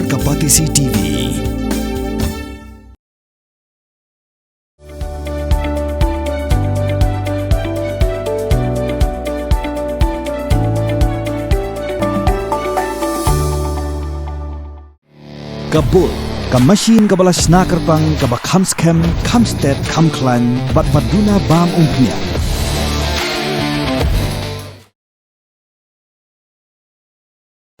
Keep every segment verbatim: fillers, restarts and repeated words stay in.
Ka Batesi T V. Ka Bull, ka machine kaba la shna kyrpang, kaba kham skhem, kham stet, kham khlaiñ, bad ba duna bam umphniang.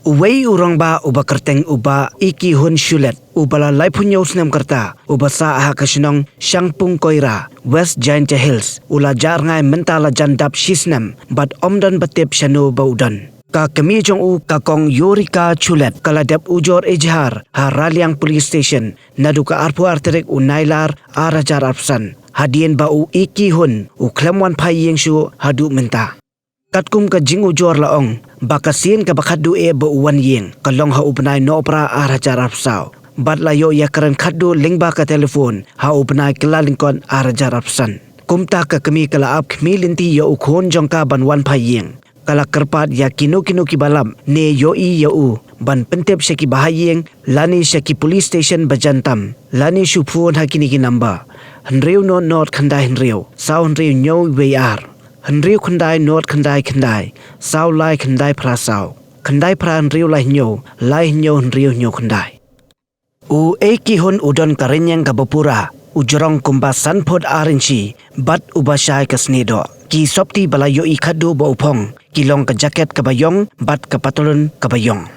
Uwei u rangbah uba kyrteng u Bah Ikihun Shulet, uba la laiphew hynñiew snem ka rta, uba sah ha ka shnong Shangpung Koira, West Jaintia Hills, u la jah rngai mynta la jan dap shi snem, bad ym don ba tip shano ba u don. Ka kmie jong u, ka Kong Yorika Shulet, ka la dep ujor ejhar ha Raliang Police Station naduh ka arphew ar tarik u Nailar ar hajar arphew san, hadien ba u Ikihun u khlem wan phai ïing shuh haduh mynta. Katkum ka jingujor la ong ba ka sien kaba khatduh eh ba u wan ïing ka long ha u bnai Nohprah ar hajar arphew saw, bad la ïoh ïakren khatduh lyngba ka telephone ha u bnai Kyllalyngkot ar hajar arphew san. Kumta ka kmie ka la ap khmih lynti ïa u khun jong ka ban wan phai ïing. Ka la kyrpad ïa kino kino kiba lap ne ïohi ïa u ban pyntip sha ki bahaiïing lane sha ki police station ba jan tam, lane shu phone ha kine ki number: hynriew nod nod khyndai hynriew, saw hynriew hynñiew wei ar, hynriew khyndai nod khyndai khyndai, saw lai khyndai phra saw, khyndai phra hynriew lai hynñiew, lai hynñiew hynriew hynñiew khyndai. U Ikihun u don ka rynïeng kaba pura, u jrong kumba san phut ar inchi, bad uba shai ka snieh doh. Ki sopti ba la ïohi khatduh ba u phong ki long ka jaket kaba ïong bad ka patlun kaba ïong.